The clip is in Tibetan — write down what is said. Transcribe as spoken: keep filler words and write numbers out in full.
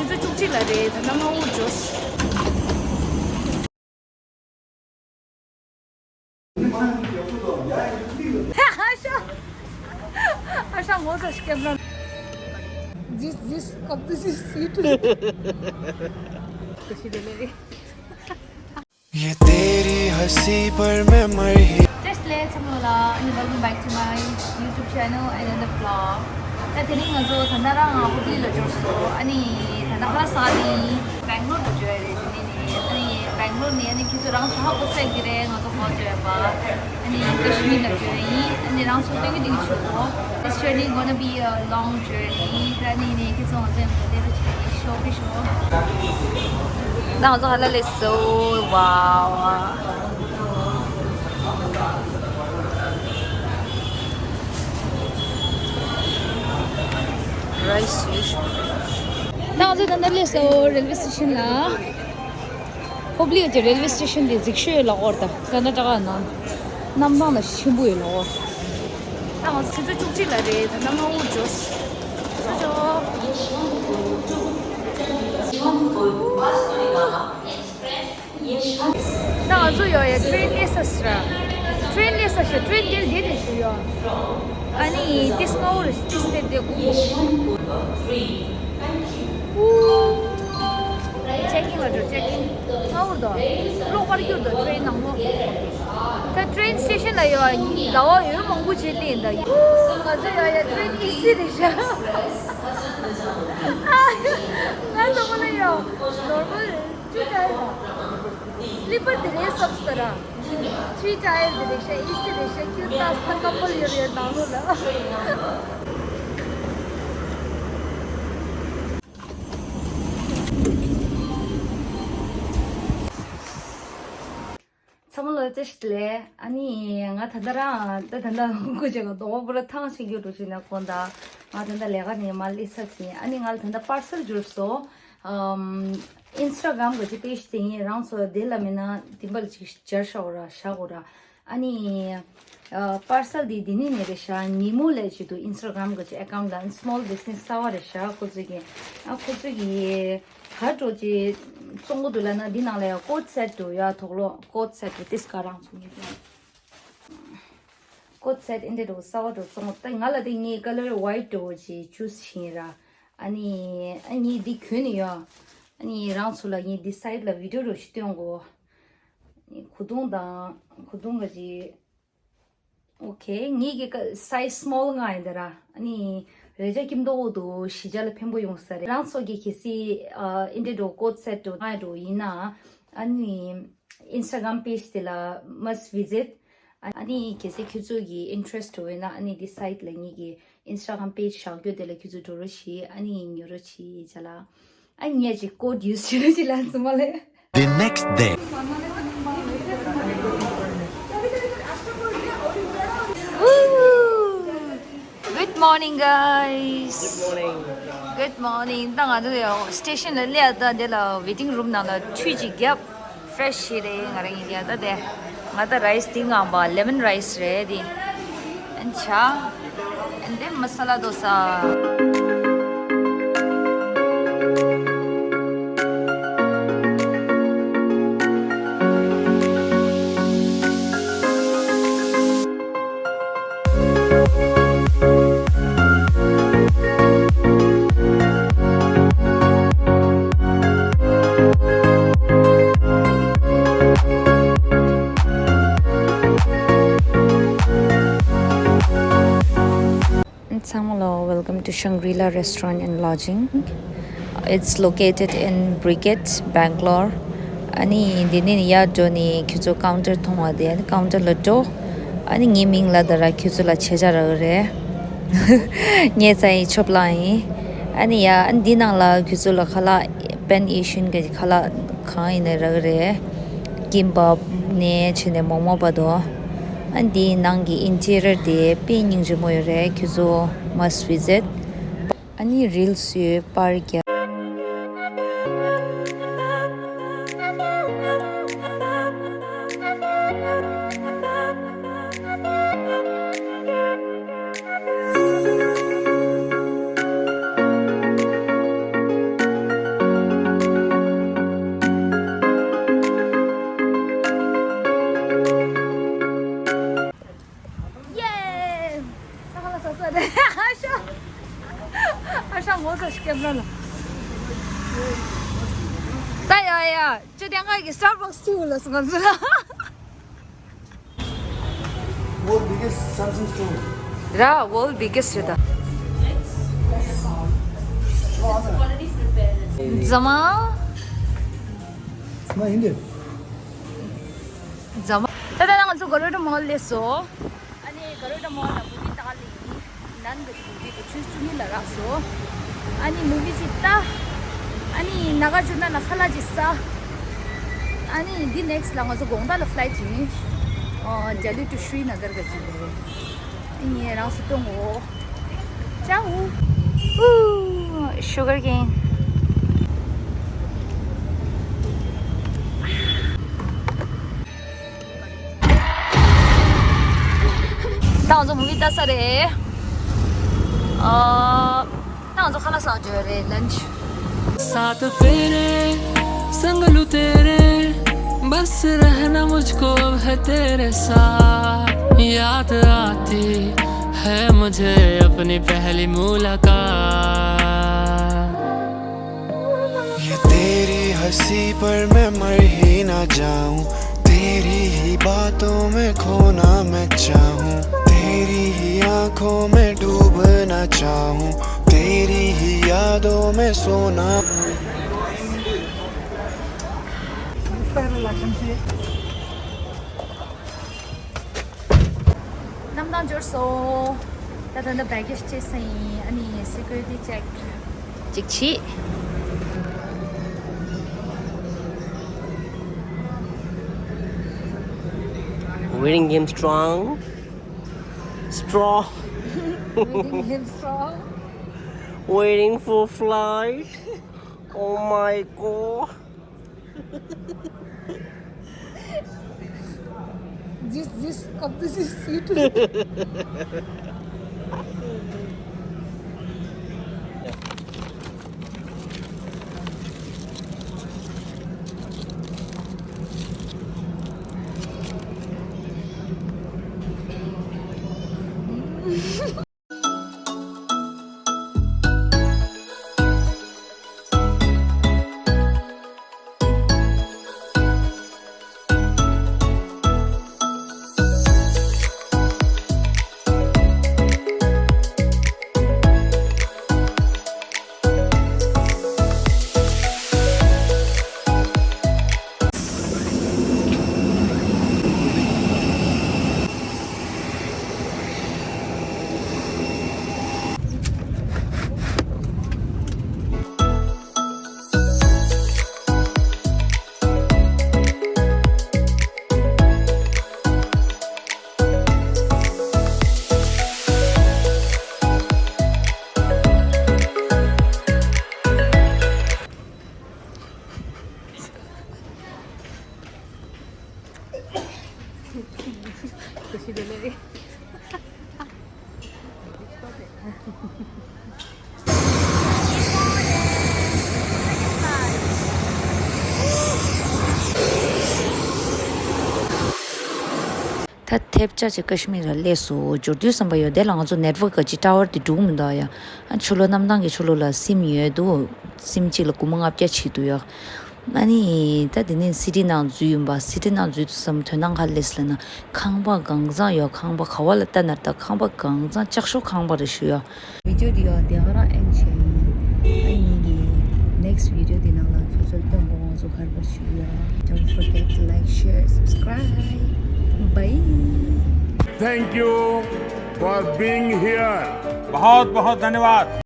ཆུ་ཚོད་བཅུ་གཅིག་ལ་རེད། ད་ལྟ་སྔ་པོ་འགྲོ། ཨ་ཤ། ཨ་ཤ་ངོ་ཚ་ཞིག་སྐྱབས་ན། This, this, come, this is sweet. ये तेरी हंसी पर मैं मर ही Just let some hola and welcome back to my YouTube channel and another vlog. ད་དེ་རིང་ང་ཚོ་ད་ལྟ་རང་ཧུབ་ལི་ལ་འབྱོར་སོང་། ཨ་ནི་ད་ལྟ་ཧ་ལ་ས་ནི་བེང་ལོར་ལ་འབྱོར་ཡ་རེད། དེ་ནས་ནི་ཨ་ནི་བེང་ལོར་ནས་ཨ་ནི་ཁྱེད་ཚོ་རང་ཚོ་ཧ་གོ་ས་གི་རེད། ང་ཚོ་གོ་འབྱོར་ཡ་པ། ཨ་ནི་ཀ་ཤི་མིར་ལ་འབྱོར་ཡིན། ཨ་ནི་རང་ཚོ་སྟོན་གི་འདུག་ཆུ་བོ། This journey gonna be a long journey. ད་ནི་ནི་ཁྱེད་ཚོ་ང་ཚོ་ཡང་མི་བདེ་རུ་ཆེ་ཤོག་གི་ཤོག་ད་ང་ཚོ་ཧ་ལ་ལས་སོ། Wow. Rice ཡོད་ཤོག་ད་ང་ཚོ་ད་ནི་སླེབས་སོང་རེལ་ཝེ་སི་ཊེ་ཤན་ལ། ཧུབ་ལི་གི་རེལ་ཝེ་སི་ཊེ་ཤན་དེ་གཟིགས་ཤོས་ཡོད་ལ་འོར་ད། ཀར་ན་ཊ་ཀ་ནང་གནམ་ཐང་ལ་ཆེན་པོ་ཡོད་ལ་འོར། ད་ང་ཚོ་ཆུ་ཚོད་བཅུ་གཅིག་ལ་རེད། ད་ནམ་ལངས་འོར་འགྲོ། ཆུ་ཚོད། ད་ང་ཚོ་ཡོད་ཡ་ཊེ་རེན་སླེབས་ས་ཞིག་ར། ཊེ་རེན་སླེབས་ས་ཞིག་ཊེ་རེན་དེ་འདི་རེད་ཞུ་ཡོད། ཨ་ནི་ཏིས་སྔ་པོ་རེད། ཏིས་དེ་དེ་གུ། ཅེག་ཨིན་ལ་འགྲོ། ཅེག་ཨིན། སྔ་པོ་འདུག་གློག་པར་གྱུར་འདུག་ཊེ་རེན་ནང་ལོགས། ད་ཊེ་རེན་སི་ཊེ་ཤན་ལ་ཡོད་ཟླ་བ་ཡོད་མང་པོ་ཅིག་སླེབས་འདུག་ང་ཚོ་ཡོད་ཡ་ཊེ་རེན་ཨེ་སི་རེད་ཤག་ང་ཚོ་མ་ན་ཡོད་ནོར་མལ་རེད། ཊུ་ཊ་ཡར་རེད། སི་ལི་པར་དེ་རེད་སོབ་སི་ཏ་ར། ཐི་རི་ཊ་ཡར་དེ་རེད་ཤག་ཨེ་སི་རེད་ཤག་ཁྱོད་ལྟ་ས་ཀམ་བལ་ཡོད་རེད་ནང་ལོགས་ལ། ཚང་མ་ལ་བཀྲ་ཤིས་བདེ་ལེགས། ཨ་ནི་ང་ད་ལྟ་རང་ད་ད་ལྟ་སྐུ་མཁྱེན་གྱི་རྡོག་པོ་ར་ཐང་ཆད་རྒྱུ་འགྲོ་ཆེ་ན་དགོངས་དག་ང་ད་ལྟ་ལས་ཀ་ནས་མར་སླེབས་ཚར་ཟིན། ཨ་ནི་ང་ལ་ད་ལྟ་པར་སལ་འབྱོར་སོང་། ཨམ། ཨིན་སི་ཊ་གྷ་རམ་གྱི་པེ་ཇི་དེ་ཡིན། རང་ཚོ་དེ་ལ་མིན་ན་དེ་འབའ་ལ་ཅིག་སྦྱར་ཤག་ར་བཞག་གོ་ར། ཨ་ནི། ཨ། པར་སལ་དེ་འདི་ནས་ནས་རེད་ཤག་ཉིན་མོ་ལས་བྱེད་དུ་ཨིན་སི་ཊ་གྷ་རམ་གྱི་ཨེ་ཀའུན་ཊི་ལ་སི་མོལ་བི་ཛི་ནེ་སི་གསར་པ་རེད་ཤག་ཁོ་ཚོ་གི། ཨ། ཁོ་ཚོ་གི་ག་འདྲ་ཅིག་བཙོང་གི་འདུག་ལབ་ན་འདི་ནང་ལ་ཡང་ཀོ་ཌི་སེ་ཊི་འདུག་ཡ། དོག་ལོ་ཀོ་ཌི་སེ་ཊི་འདུག་ཏིས་ཀ་རང་ཚོ་ངེས་ཀྱང་ཀོ་ཌི་སེ་ཊི་ཨིན་དྲ་འདྲ་གསར་པ་འདྲ་བཙོང་། ད་ང་ལ་དེ་ངའི་ཀ་ལར་ཝའིཊ་འདྲ་ཅིག་ཅུ་སི་བྱས་ར། ཨ་ནི་ཨ་ངས་འདི་གྱོན་ནས་ཡོད། ཨ་ནི་རང་ཚོ་ལ་ངས་འདི་སའིཌ་ལ་བི་ཌི་ཡོ་འདྲ་ཞིག་སྟོན་གོ། གོས་ཐུང་དང་གོས་ཐུང་ག་ཅིག་ཨོ་ཁེ། ངེད་ཀྱི་ཀ་སའིཛ་སི་མོལ་ལྔ་ཡིན་ད་ར། ཨ་ནི་རེ་ཅག་ཀིམ་ཏོག་འོག་ཏུ་གཞིས་ཆགས་ལ་ཕན་པོ་ཡོང་ས་རེད། རང་ཚོ་གི་གལ་སྲིད་ཨ་ཨིན་དྲ་འདྲ་ཀོ་ཌི་སེ་ཊི་འདྲ་ང་འདྲ་ཡིན་ན། ཨ་ནི་ཨིན་སི་ཊ་གྷ་རམ་པེ་ཇི་དེ་ལ་མ་སི་བི་ཛིཊ། ཨ་ནི་གལ་སྲིད་ཁྱོད་ཚོ་གི་ཨིན་ཊ་རེ་སི་འདྲ་ཡོད་ན་ཨ་ནི་འདི་སའིཌ་ལ་ངེད་ཀྱི་ཨིན་སི་ཊ་གྷ་རམ་པེ་ཇི་བཞག་རྒྱུ་དེ་ལ་ཁྱོད་ཚོ་འགྲོ་རོགས་བྱེད། ཨ་ནི་ཉོ་རོགས་བྱེད་བྱ་ལ། ཨ་ངས་ཅིག་ཀོ་ཌི་ཡུ་སི་བྱེད་རོགས་བྱེད་ལ་ཙི་མ་ལེ། The next day. Good morning, guys. Good morning. ད་ང་ཚོ་ཡང་སི་ཊེ་ཤན་ལ་སླེབས། ད་འདི་ལ་ཝེ་ཊིང་རུམ་ནང་ལ་ཁྲུས་ཅིག་བརྒྱབ། ཕི་རེ་ཤི་རེད་ང་རང་གི་ཡ། ད་དེ་ང་ད་རའི་སི་འདི་ངང་པ་ལེ་མོན་རའི་སི་རེད་དེ། ཨན་ཆ། ཨན་དེ་མ་ས་ལ་དོ་ས། ཚང་མ་ལ། Welcome to Shangri-La Restaurant and Lodging. It's located in Brigade, Bangalore. ཨ་ནི་འདི་ནས་ཡར་འགྲོ་ནས་ཁྱོད་ཚོ་ཀའུན་ཊར་མཐོང་བ་དེ་ཀའུན་ཊར་ལ་འགྲོ། ཨ་ནི་ངའི་མིང་ལ་ད་ར་ཁྱོད་ཚོ་ལ་ཆེ་ཆ་རག་རེད། ངའི་རྩ་ཡི་ཆོབ་ལ་ཡིན། ཨ་ནི་ཡ་ཨ་ནི་འདི་ནང་ལ་ཁྱོད་ཚོ་ལ་ཁ་ལག་པེན་ཨེ་ཤི་ཡན་གྱི་ཁ་ལག་གང་ཡིན་ན་རག་རེད། ཀིམ་བབ་ནས་བྱས་ནས་མོག་མོག་བར་དུ། ཨ་ནི་འདིའི་ནང་གི་ཨིན་ཊི་རི་ཡར་དེ་དཔེ་སྙིང་རྗེ་མོ་ཡོད་རེད། ཁྱོད་ཚོ་མ་སི་བི་ཛིཊ། ཨ་ནི་རིལ་སི་ཡོད་པར་རྒྱག་ད་ཡ་ཡ། ཅོ་ཏན་ཁ་གི་Starbucks་ཐུག་ལ་སོང་ང་ཚོ་ལ། World biggest Samsung store. ར་world biggest་རེད་ད། ཛ་མ། ང་ཡིན་དེ། ཛ་མ། ད་ལྟ་ང་ཚོ་Garuda Mall་སླེབས་སོང་། ཨ་ནི་Garuda Mall་ལ་movie་ལྟ་ག་སླེབས་ཡིན། ནང་གི་movie་དགུ་བཅུ་བཅུ་གཉིས་ལ་རག་སོང་། ཨ་ནི་movie་ཅིག་ལྟ། ཨ་ནི་ནཱ་གཱར་ཇུ་ན་ལ་ཁ་ལག་ཅིག་ཟ། ཨ་ནི་འདི་next་ལ་ང་ཚོ་དགོང་དག་ལ་flight་ཡིན། ཨོ་Delhi to Srinagar་ག་ཅིག་རེད། ཨ་ནི་རང་སུ་གཏོང་གོ། Ciao. Ooh, sugar cane. ད་ང་ཚོ་movie་ལྟ་ཚར་རེད། ཨ། ད་ང་ཚོ་ཁ་ལག་ཟ་འགྲོ་རེད། Lunch. सात फेरे संग लूं तेरे, बस रहना मुझको अब है तेरे साथ। याद आती है मुझे अपनी पहली मुलाकात। ये तेरी हंसी पर मैं मर ही ना जाऊं, तेरी ही बातों में खोना मैं चाहूं, तेरी ही आंखों में डूबना चाहूं, तेरी ही यादों में सोना। གནམ་ཐང་འབྱོར་སོང་། ད་ད་ལྟ་baggage check་ས་ཡིན། ཨ་ནི་security check་ཅིག་བྱེད། Waiting game strong. Strong. Waiting game strong. Waiting for flight. Oh my god. This, this, come, this is seat. ད་ཐེབས་ཆག་ཅིག་ཀ་ཤི་མིར་ལ་སླེབས་སོང་། འབྱོར་དུས་བསམ་པ་ཡོད། དེ་ལ་ང་ཚོ་network་ག་ཅིག་tower་དེ་འགྲོ་གི་མི་འདུག་ཡ། ཨ་ཕྱི་ལོགས་གནམ་ཐང་གི་ཕྱི་ལོགས་ལ་སིམ་ཡོད་འདུག་སིམ་གཅིག་ལ་སྒོར་མོ་ལྔ་བརྒྱ་བྱེད་འདུག་ཡ། ཨ་ནི་ད་དེ་ནས་city་ནང་འཛུལ་ཡིན་པ། city་ནང་འཛུལ་དུས་བསམ་དོན་དག་ག་རེ་སླེབས་ལབ་ན། ཁང་པ་གང་ཚང་ཡོད། ཁང་པ་ག་བ་ལ་ལྟ་ན་ད་ཁང་པ་གང་ཚང་ལྕགས་ཤོག་ཁང་པ་རེད་ཞུ་ཡ། video་འདི་ཡང་དེ་ག་རང་end་བྱས་ཡིན། ཨ་ཡིན་གྱི་next video་འདི་ནང་ལ་ཁྱོད་ཚོར་སྟོན་དགོས། ང་ཚོ་ག་རེ་བ་ཞུ་ཡ། Don't forget to like, share, subscribe. Bye. Thank you for being here. बहुत बहुत धन्यवाद।